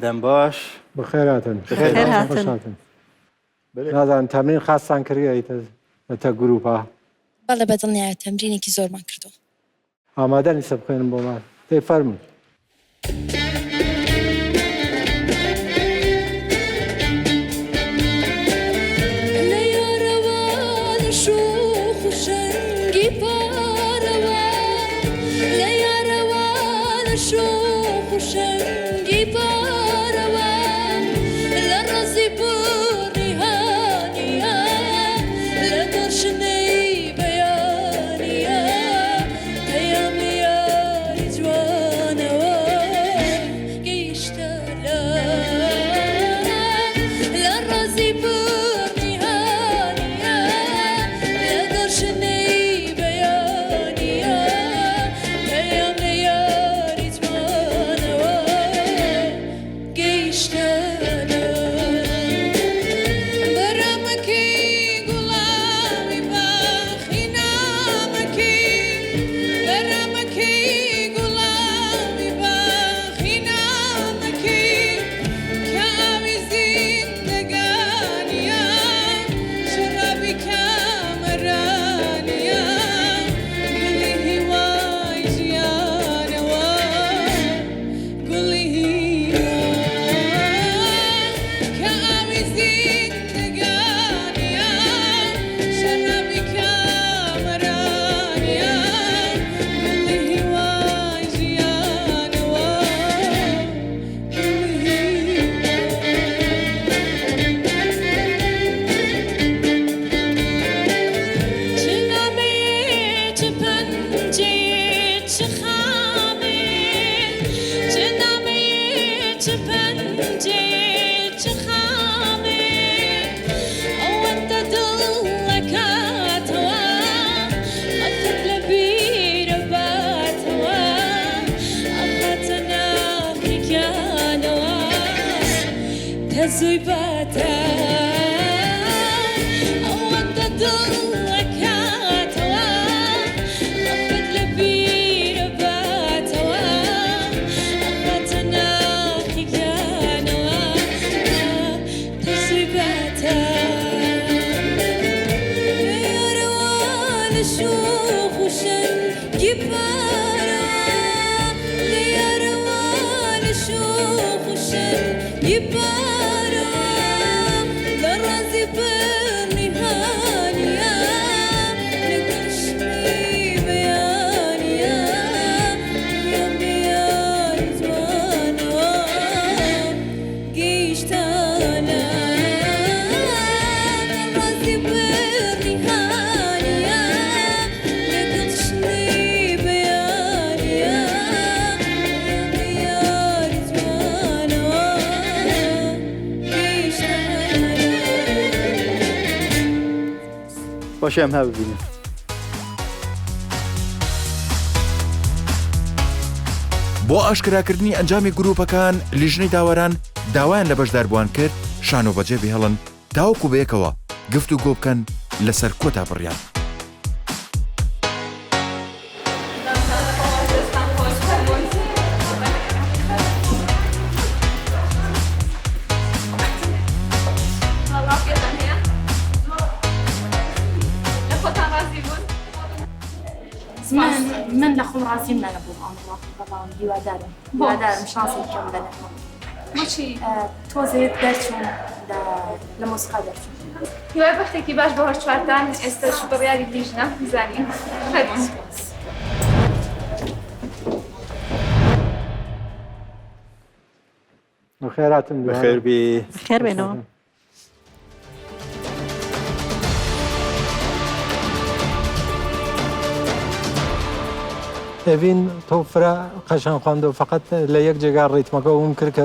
دەم باش. بەخێرهاتن. بەخێرهاتن. نازانم تەمرین خاستان کردگە ئیتە گروپا؟ بەڵێ بەدڵنیایە تەمرینێکی زۆرمان کردووە. ئامادەن ئیسە بخوێنن بۆمان؟ دەی فەرموون. لە یارەوە لە شۆخ و شەنگی پارەوە لە یارەوە لە شۆخ و شەنگی پارەوە لە ڕەزی پڕی هانیە لە دڵشنەی بەیانیە پەیام لە یاری جوانەوە گەیشتە لا لە ڕازی پڕ نیهانیە لە دەرشنەی بەیانیە پەیام لە یاری جوانەوە گەیشتە لا بەرامەکەی گوڵاوی باخی نامەکەی بەرامەکەی گوڵاوی باخی نامەکەی کە ئاوی زیندەگانیە شەرابی کامەرانیە گوڵی هیوای ژیانەوە گوڵی هیوا کە ئاوی زیندەگانیە شەرابی کامەرانیە گوڵی هیوای ژیانەوە گوڵی هیوا. چ نامەیێ چ پەنجەیێ چ خامێ چ نامەیێ چ پەنجەیێ چ خامێ ئەوەندە دڵ ئەکاتەوە خەفەت لە بیرە باتەوە ئەخاتە ناخی گیانەوە تەزووی باتە ئەوەندە دڵ ئەکاتەوە خەفەت لە بیرە باتەوە ئەخاتە ناخی گیانەوە تەزووی باتە لە یارەوە لە شۆخ و شەنگی پارەوە لە یارەوە لە شۆخ و شەنگی پارەوە لە ڕازی پڕ نیهانیە لە گوڵشنی بەیانیە پەیام لە یاری جوانەوە گەیشتە لا لە ڕازی پڕ نیهانیە لە گوڵشنی بەیانیە پەیام لە یاری جوانەوە گەیشتە لا. باشە ئەم ها ببینن. بۆ ئاشکراکردنی ئەنجامی گرووپەکان، لیژنەی داوەران داوایان لە بەشداربووان کرد شانۆ بەجێ بهێڵن تاوەکو بەیەکەوە گفتوگۆ بکەن لەسەر کۆتا بڕیار. من لە خۆم ڕازیم نەبووم ئەمڕۆ بەڵام هیوادارم هیوادارم شانسی کەم بەنەکەم بۆچی تۆزێ دەرچووم لە مۆسیقا دەرچووم. هیوای بەختێکی باش بۆ هەر چوارتان ئێستەش بڕیاری لیژنە بزانین فەرموون. بەخێراتن بەخێر بی. بەخێر بێنەوە. ئێڤین تۆ فرە قەشەنگ خواند و فقط لە یەک جێگا ڕیتمەکە وم کرد کە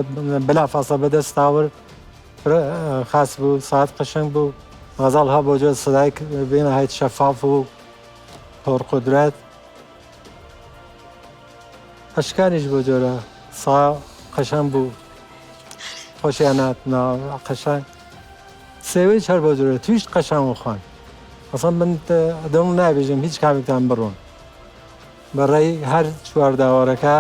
بلا فاصلە بەدەست تاور فرە خاص بوو ساعت قەشەنگ بوو غەزاڵ ها بۆ جۆر صدای بێنەهایت شەفاف و پڕقودرەت ئەشکانیش بۆ جۆرە سا قەشەنگ بوو خۆشیان هاتنا قەشەنگ سێوەیش هەر بۆ جۆرە تویش قەشەنگ و خوان ئەسڵەن من دڵ نابێژم هیچ کامێکتان بڕۆن بەڕێی هەر چوار داوەرەکە.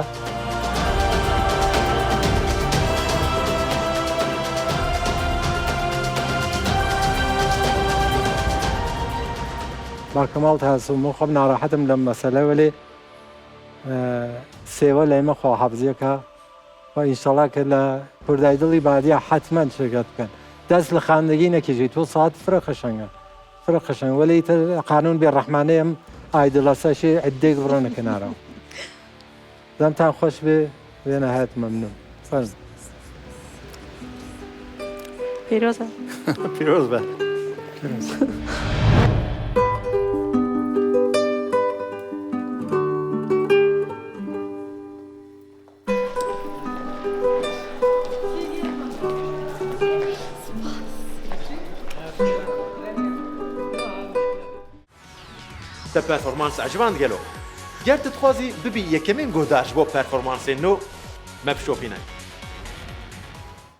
با کەماڵ هەس و من خۆم ناڕەحەتم لەم مەسەلە وەلێ سێوە لە ئێمە خواحافزیەکە و ئینشەڵا کە لە کوردای دڵی بادیا حەتمەن شرکەت بکەن دەست لە خاندگی نەکێشی تۆ سات فرە قەشەنگە فرە قەشەنگ وەلێ ئیتر قانون بێ ڕەحمانەی ئەم ئایدڵەسەشی عدەیەک بڕۆنە کنارەوە دەمتان خۆش بێ بێ نهایەت مەمنون فەرموو. پیرۆزە. پیرۆز بە. Te performans eciband gelo? Ger tu dixwazî bibî yekemîn guhdar ji bo performansên nû, me bişopîne.